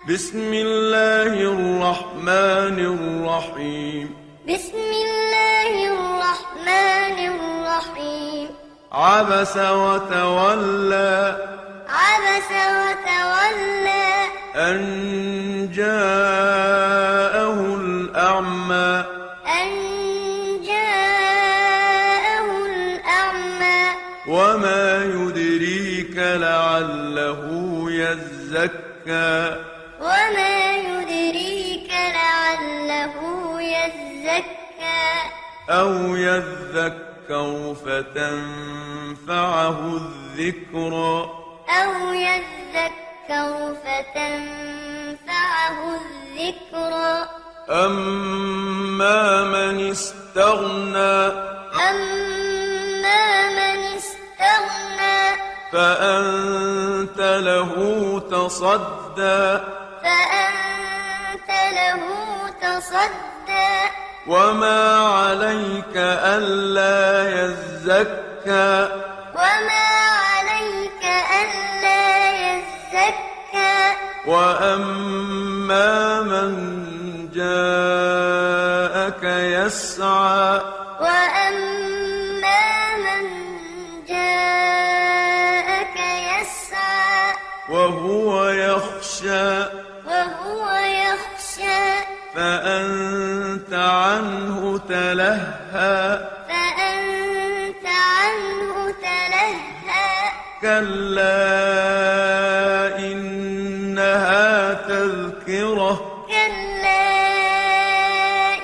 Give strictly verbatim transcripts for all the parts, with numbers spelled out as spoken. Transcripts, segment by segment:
بسم الله الرحمن الرحيم. بسم الله الرحمن الرحيم. عبس وتولى. عبس وتولى. أن جاءه الأعمى. أن جاءه الأعمى. وما يدريك لعله يزكى. وما يدريك لعله يزكى. أو يذكر فتنفعه الذكرى. أو يذكر فتنفعه الذكرى. أما من استغنى. أما من استغنى. فأنت له تصدى. فأنت له تصدى. وما عليك ألا يزكى. وما عليك ألا يزكى. وأما من جاءك يسعى. وأما من جاءك يسعى. وهو يخشى. وهو يخشى. فأنت عنه تلهى. فأنت عنه تلهى. كلا إنها تذكرة. كلا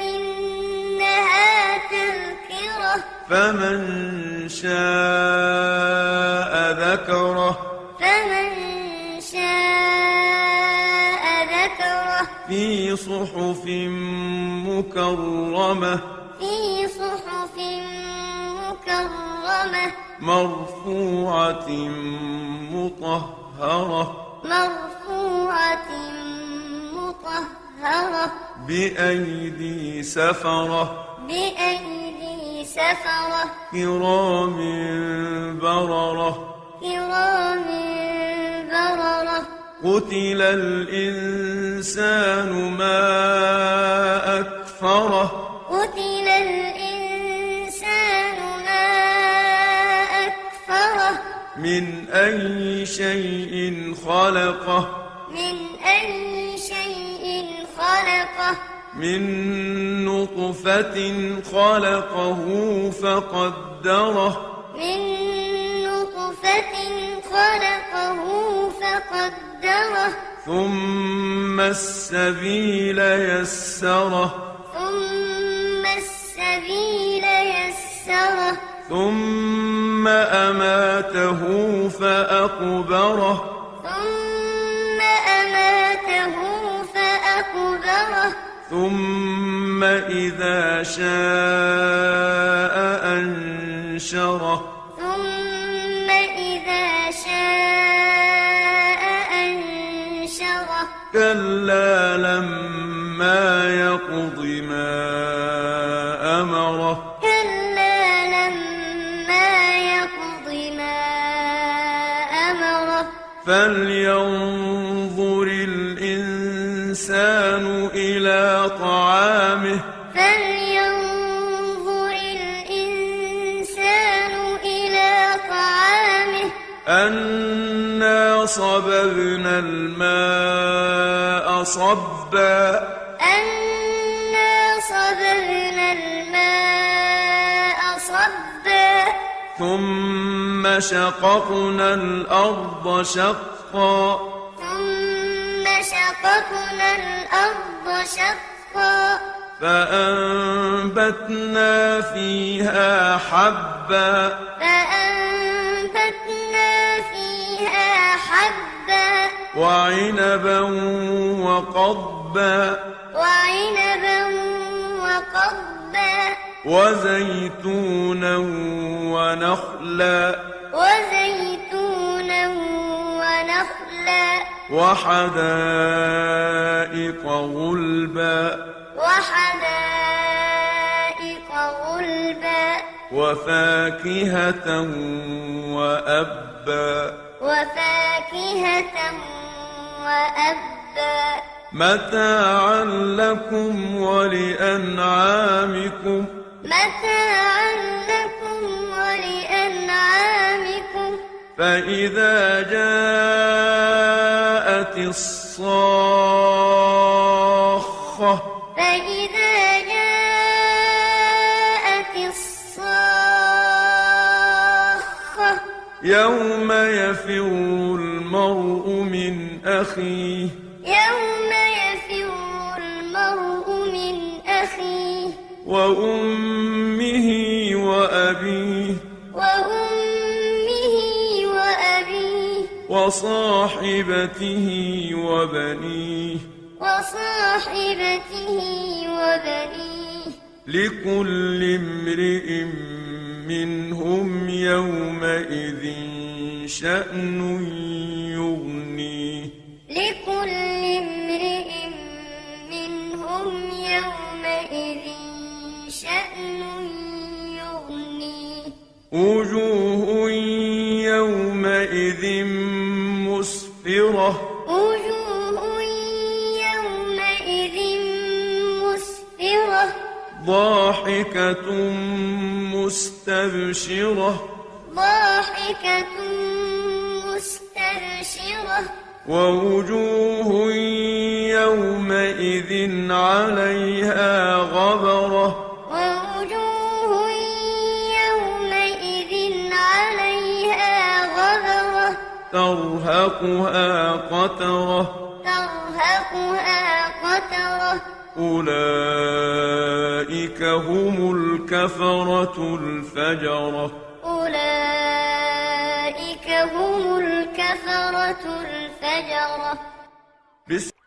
إنها تذكرة. فمن شاء ذكره. فمن شاء ذكره. في صحف مكرمة. في صحف مكرمة. مرفوعة مطهرة. مرفوعة مطهرة. بأيدي سفرة. بأيدي سفرة. كرام بررة. كرام بررة. قتل الإنسان ما أكفره. قتل الإنسان ما أكفره. من أي شيء خلقه. من أي شيء خلقه. من نطفة خلقه فقدره. من نطفة خلقه فقدره. ثم السبيل يسره. ثم السبيل يسره. ثم أماته فأقبره. ثم أماته فأقبره. ثم إذا شاء أنشره. ثم إذا شاء أنشره. كلا لما يقض ما أمره. كلا لما يقض ما أمره. فلينظر الإنسان إلى طعامه. فلينظر الإنسان إلى طعامه. أنا صببنا الماء صبا. أنا صببنا الماء صبا. ثم شققنا الأرض شقا. ثم شققنا الأرض شقا. فأنبتنا فيها حبا. فأنبتنا فيها حبا. وعنبا وقضبا. وعنبا وقضبا. وزيتونا ونخلا. وزيتونا ونخلا. وحدائق غلبا. وحدائق غلبا. وفاكهة وأبا. وفاكهة وأبا. متاعا لكم ولأنعامكم. متاعا لكم ولأنعامكم. فإذا جاءت الصاخة. فإذا جاءت الصاخة. يوم يفر المرء من أخيه. يوم يفر المرء من أخيه. وأمه وأبيه. وأمه وأبيه. وصاحبته وبنيه. وصاحبته وبنيه. لكل امرئ منهم يومئذ شأن يغنيه. لكل امرئ منهم يومئذ شأن يغنيه. وجوه يومئذ مسفرة. وجوه يومئذ مسفرة. ضاحكة مستبشرة. ضاحكة مستبشرة. ووجوه يومئذ عليها غبرة. ووجوه يومئذ عليها غبرة. ترهقها قترة. ترهقها قترة. أولئك هم الكفرة الفجرة. أولئك هم الكفرة الفجرة. بسم